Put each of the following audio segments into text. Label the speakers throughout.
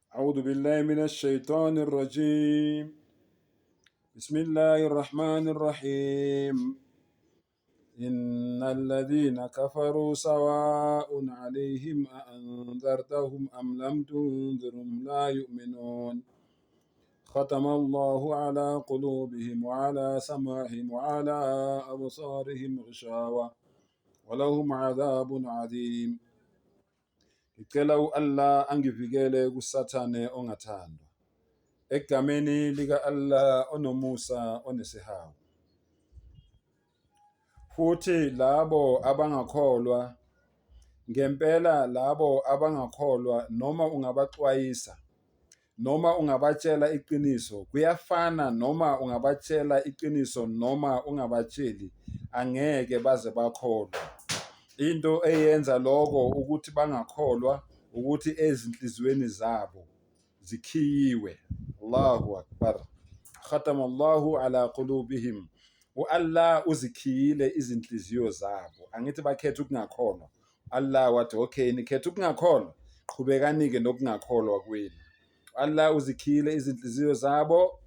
Speaker 1: أعوذ بالله من الشيطان الرجيم بسم الله الرحمن الرحيم إن الذين كفروا سواء عليهم أأنذرتهم أم لم تنذرهم لا يؤمنون ختم الله على قلوبهم وعلى سمعهم وعلى أبصارهم غشاوة ولهم عذاب عظيم. Ngicela u-Allah angivikele kuSathane ongathandwa. Egameni lika-Allah onomusa onesihawu. Futhi labo abangakholwa, ngempela labo abangakholwa noma ungabaxwayisa noma ungabatshela iqiniso kuyafana noma ungabatshela iqiniso noma ungabatsheli angeke baze bakholwe. Into eyenza lokho ukuthi bangakholwa ukuthi ezinhliziyweni zabo zikhiyiwe. Allahu akbar. Khatama Allahu ala qulubihim. U-Allah uzikhiyile izinhliziyo zabo. Angithi bakhetha ukungakholwa. Allah wathi okay nikhetha ukungakholwa, qhubekani-ke nokungakholwa kwenu. Allah uzikhiyile izinhliziyo zabo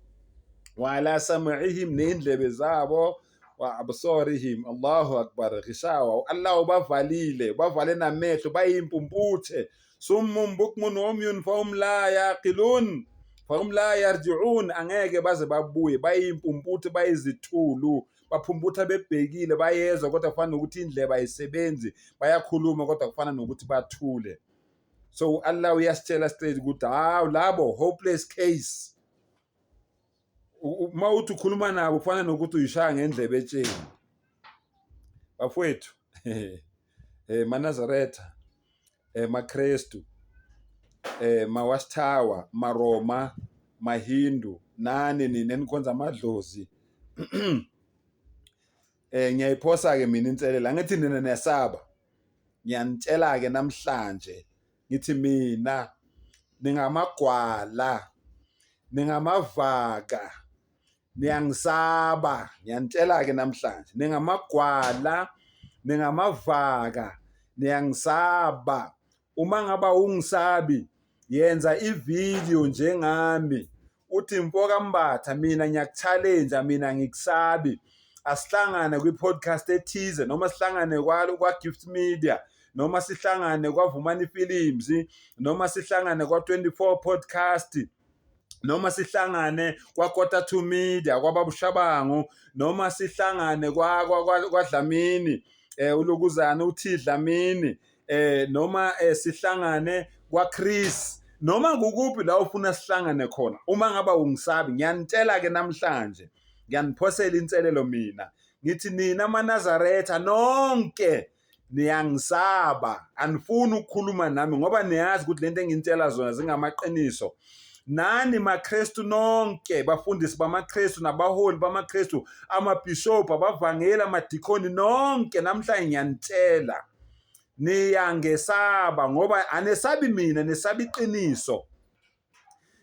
Speaker 1: wala sam'ihim ney'ndlebe zabo wa absarihim. Allahu akbar. Ghishawa. Allah ubavalile, ubavale namehlo, bayimpumputhe. Summun bukmun umyun fahum la yaqilun fahum la yarji'un, angeke baze babuye, bayimpumputhe, bayizithulu, baphumputha bebhekile, bayezwa kodwa kufana nokuthi indlebe ayisebenzi, bayakhuluma kodwa kufana nokuthi bathule. So u-Allah uyasitshela straight ukuthi hawu labo hopeless case. Uma uthi ukhuluma nabo kufana nokuthi uyishaya ngendlebe etsheni. Bafowethu, maNazaretha, maKrestu, maWatchtower, maRoma, maHindu, nani nina enikhonza amadlozi. Ngiyayiphosa-ke mina inselelo, angithi nina niyasaba. Ngiyanitshela-ke namhlanje ngithi mina ningamagwala, ningamavaka, niyangisaba. Ngiyanitshela-ke namhlanje ningamagwala, ningamavaka, niyangisaba. Uma ngaba ungisabi yenza ividiyo njengami uthi mfoka Mbatha mina ngiyaku-challenge mina ngikusabi, asihlangane kwi-podcast ethize noma sihlangane kwa-Gift Media noma sihlangane kwaVumani Films noma sihlangane kwa-24 Podcast noma sihlangane kwa-Quarter to Media kwaBabushabangu noma sihlangane kwaDlamini ulokuzana uthi Dlamini noma sihlangane kwaChris noma kukuphi la ufuna sihlangane khona. Uma ngaba ungisabi, ngiyanitshela ke namhlanje, ngiyaniphosela inselelo mina, ngithi nina maNazaretha nonke niyangisaba, anifuni ukukhuluma nami ngoba niyazi ukuthi lento enginitshela zona zingamaqiniso. Nani maKristu nonke, bafundisi bamaKristu nabaholi bamaKristu, amabhishobhi, abavangeli, amadikoni, nonke namhlanje ngiyanitshela niyangesaba ngoba anesabi mina, nesaba iqiniso.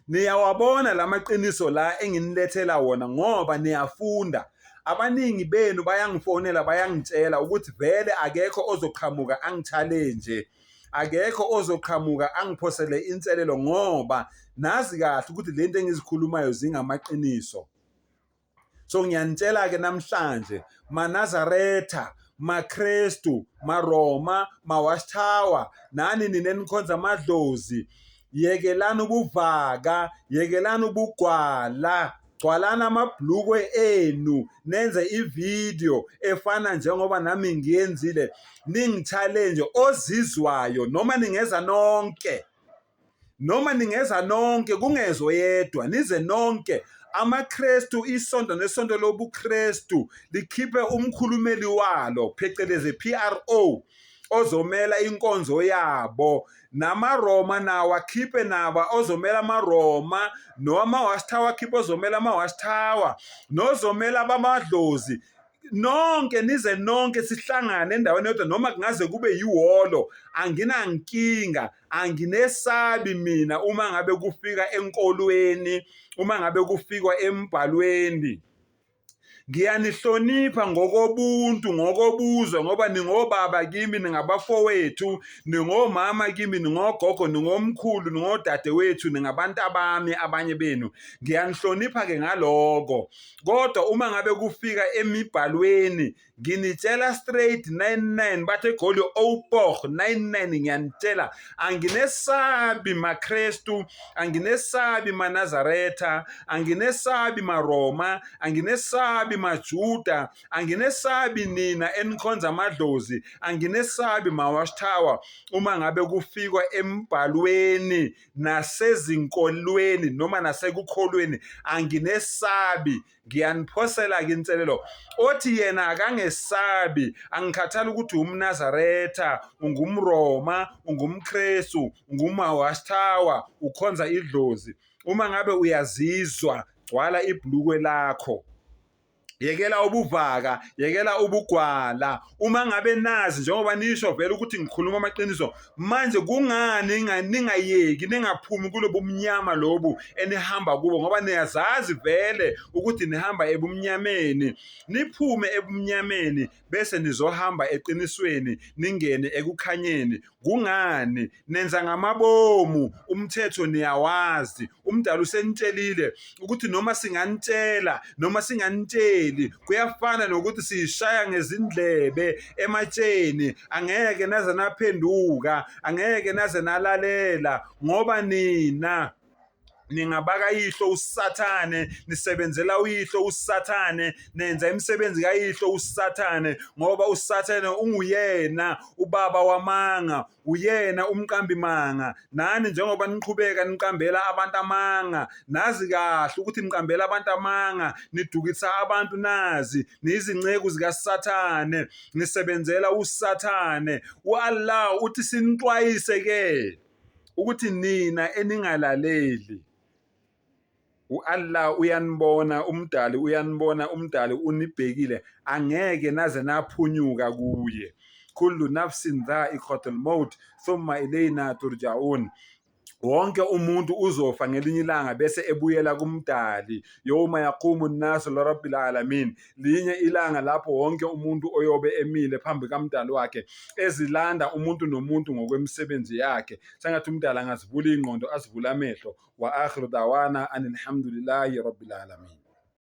Speaker 1: Niyawabona la maqiniso la enginilethela wona ngoba niyafunda. Abaningi benu bayangifonela bayangitshela ukuthi vele akekho ozoqhamuka angi-challenge, akekho ozoqhamuka angiphosele inselelo ngoba nazi kahle ukuthi lento engizikhulumayo zingamaqiniso. So ngiyanitshela ke namhlanje maNazaretha, maKrestu, maRoma, maWatchtower, nani nina enikhonza amadlozi, yekelani ubuvaka, yekelani ubugwala, gcwalani amabhlukwe enu nenze ividiyo efana njengoba nami ngiyenzile, ningi-challenge ozizwayo noma ningeza nonke. Noma ningeza nonke kungezwa oyedwa, nize nonke. AmaKrestu, isonto nesonto lobuKrestu likhiphe umkhulumeli walo, phecelezi PRO, ozomela inkonzo yabo. NamaRoma nawo akhiphe nabo ozomela amaRoma, nowama-Watchtower akhiphe ozomela ama-Watchtower, nozomela abamadlozi. Nonke nize nonke sihlangane endaweni eyodwa, noma kungaze kube yiwolo, anginankinga, anginesabi mina uma ngabe kufika enkolweni, uma ngabe kufikwa embhalweni. Ngiyanihlonipha ngokobuntu, ngokobuzwe, ngoba ningobaba kimi, ningabafowethu, ningomama kimi, ningogogo, ningomkhulu, ningodadewethu, ningabantu abami abanye benu. Ngiyanihlonipha-ke ngaloko. Kodwa uma ngabe kufika emibhalweni nginitshela straight 99 bathe egoli opoh 99 ngiyanitshela anginesabi maKristu anginesabi maNazaretha anginesabi maRoma anginesabi maJuda anginesabi nina enikhonza amadlozi anginesabi mawatchtower uma ngabe kufikwa embhalweni nasezinkolweni noma nasekukholweni anginesabi Ngiyaniphosela-ke inselelo othi yena akangesabi angikhathali ukuthi umNazaretha ungumRoma ungumKristu ungumawashthawa ukhonza idlozi uma ngabe uyazizwa gcwala ibhulukwe lakho yekela ubuvaka yekela ubugwala uma ngabe nazi njengoba nisho vele ukuthi ngikhuluma amaqiniso manje kungani ningayeki ningaphumi kulobu mnyama lobu enihamba kubo ngoba niyazazi vele ukuthi nihamba ebumnyameni niphume ebumnyameni bese nizohamba eqinisweni ningene ekukhanyeni kungani nenza ngamabomu umthetho niyawazi umdala usenitshelile ukuthi noma singanitshela noma singanitsheli kuyafana nokuthi siyishaya ngezindlebe ematsheni angeke naze naphenduka angeke naze nalalela ngoba nina ningabakayihlo uSathane nisebenzela uyihlo uSathane nenza imisebenzi kayihlo uSathane ngoba uSathane unguyena ubaba wamanga uyena umqambi manga nani njengoba niqhubeka niqambela abantu amanga nazi kahle ukuthi niqambela abantu amanga nidukisa abantu nazi niyizinceku zikaSathane nisebenzela uSathane uAllah uthi sinixwayise ke ukuthi nina eningalaleli u-Allah uyanibona umdali uyanibona umdali unibhekile angeke naze naphunyuka kuye kullu nafsin dha'iqatul maut thumma ilayna turja'un wonke umuntu uzofa ngelinye ilanga bese ebuyela kumdali yawma yaqumu nnasu lirabbil alamin linye ilanga lapho wonke umuntu oyobe emile phambi kamdali wakhe ezilanda umuntu nomuntu ngokwemisebenzi yakhe sengathi umdali angazivula ingqondo azivule amehlo wa akhiru dawana anilhamdulillahi rabbil alamin.